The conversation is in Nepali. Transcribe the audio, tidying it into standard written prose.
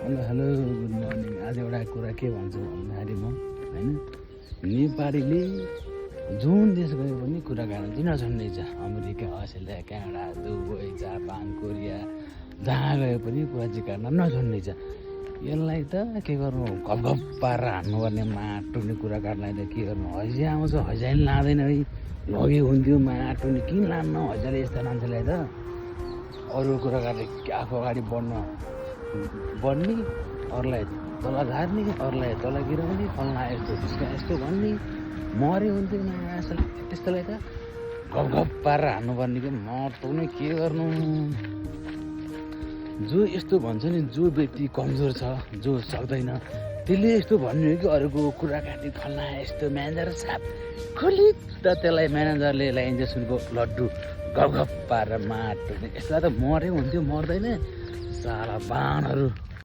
Hello hello good morning. आज एउटा कुरा के भन्छु भन्दाखेरि म होइन नेपालीले जुन देश गए पनि कुरा गर्न चाहिँ नछोड्ने छ। America, Australia, Canada, Dubai, Japan, Korea जहाँ गए पनि कुरा चाहिँ गर्न नछोड्ने छ। यसलाई त के गर्नु, घपघप पारेर हान्नुपर्ने माटुने कुरा काट्नलाई त के गर्नु, हजिया आउँछ हजिया नि लाँदैन है। लगे हुन्थ्यो माटुने किन लान्न हजियाले यस्ता मान्छेलाई त। अरू कुरा काटेर आफू अगाडि बढ्ने, अरूलाई तल झार्ने, अरूलाई तल गिराउने, फल्ना यस्तो ढिस्का यस्तो भन्ने, मरे हुन्थ्यो त्यस्तोलाई त घपघप पारेर हान्नुपर्ने कि मर्ताउने के गर्नु। जो यस्तो भन्छ नि, जो व्यक्ति कमजोर छ, जो सक्दैन, त्यसले यस्तो भन्ने हो कि अरूको कुरा काट्ने फल्ना यस्तो म्यानेजर साप खोली त त्यसलाई म्यानेजरले यसलाई इन्जेक्सनको लड्डु घपघप पारेर माटुने। यसलाई त मरे हुन्थ्यो, मर्दैन साला बाणहरू।